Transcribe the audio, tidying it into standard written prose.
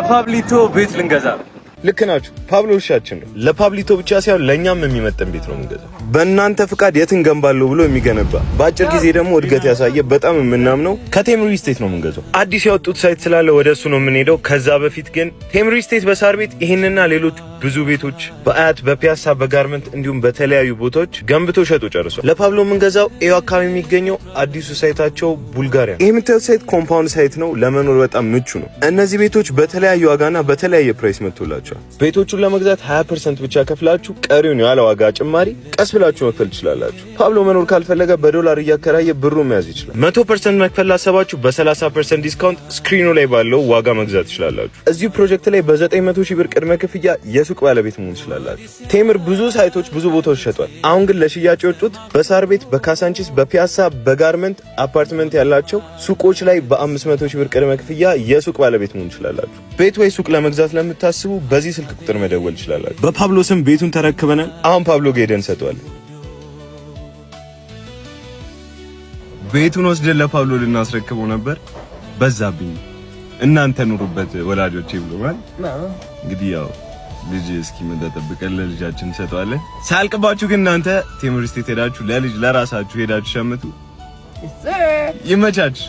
ለፓብሊቶ ቤት ልንገዛ ነው። ልክ ናችሁ። ፓብሎ ውሻችን ነው። ለፓብሊቶ ብቻ ሳይሆን ለእኛም የሚመጥን ቤት ነው የምንገዛው። በእናንተ ፍቃድ የት እንገንባለሁ ብሎ የሚገነባ፣ በአጭር ጊዜ ደግሞ እድገት ያሳየ፣ በጣም የምናምነው ከቴምር ስቴት ነው የምንገዛው። አዲስ ያወጡት site ስላለ ወደ እሱ ነው የምንሄደው። ከዛ በፊት ግን ቴምር ስቴት በሳር ቤት ይህንና ሌሎች ብዙ ቤቶች በአያት፣ በፒያሳ፣ በጋርመንት እንዲሁም በተለያዩ ቦታዎች ገንብቶ ሸጦ ጨርሷል። ለፓብሎ የምንገዛው ኤዮ አካባቢ የሚገኘው አዲሱ site ኣቸው ቡልጋሪያ። ይህ የምታዩት site compound site ነው። ለመኖር በጣም ምቹ ነው። እነዚህ ቤቶች በተለያዩ ዋጋና በተለያየ price መጥቶላቸዋል። ቤቶቹን ለመግዛት 20% ብቻ ከፍላችሁ ቀሪውን ያለ ዋጋ ጭማሪ ቀስ ብላችሁ መክፈል ትችላላችሁ። ፓብሎ መኖር ካልፈለገ በዶላር እያከራየ ብሩ መያዝ ይችላል። 100% መክፈል ላሰባችሁ በ30% discount screen ኑ ላይ ባለው ዋጋ መግዛት ትችላላችሁ። እዚሁ ፕሮጀክት ላይ በ900 ሺህ ብር ቅድመ ክፍያ የሱቅ ባለቤት መሆን ትችላላችሁ። ቴምር ብዙ site ኦች፣ ብዙ ቦታዎች ሸጧል። አሁን ግን ለሽያጭ የወጡት በሳር ቤት፣ በካሳንቺስ፣ በፒያሳ፣ በጋርመንት አፓርትመንት ያላቸው ሱቆች ላይ በ500 ሺህ ብር ቅድመ ክፍያ የሱቅ ባለቤት መሆን ትችላላችሁ። ቤት ወይ ሱቅ ለመግዛት ለምታስቡ በዚህ ስልክ ቁጥር መደወል ትችላላችሁ። በፓብሎ ስም ቤቱን ተረክበናል። አሁን ፓብሎ ጋር ሄደን እንሰጠዋለን። ቤቱን ወስደን ለፓብሎ ልናስረክበው ነበር። በዛብኝ፣ እናንተ ኑሩበት ወላጆቼ ብሎናል። እንግዲህ ያው ልጅ እስኪመጣ ጠብቀን ለልጃችን እንሰጠዋለን። ሳያልቅባችሁ ግን እናንተ ቴምር ስቴት ሄዳችሁ ለልጅ ለራሳችሁ ሄዳችሁ ሸምቱ። ይመቻችሁ።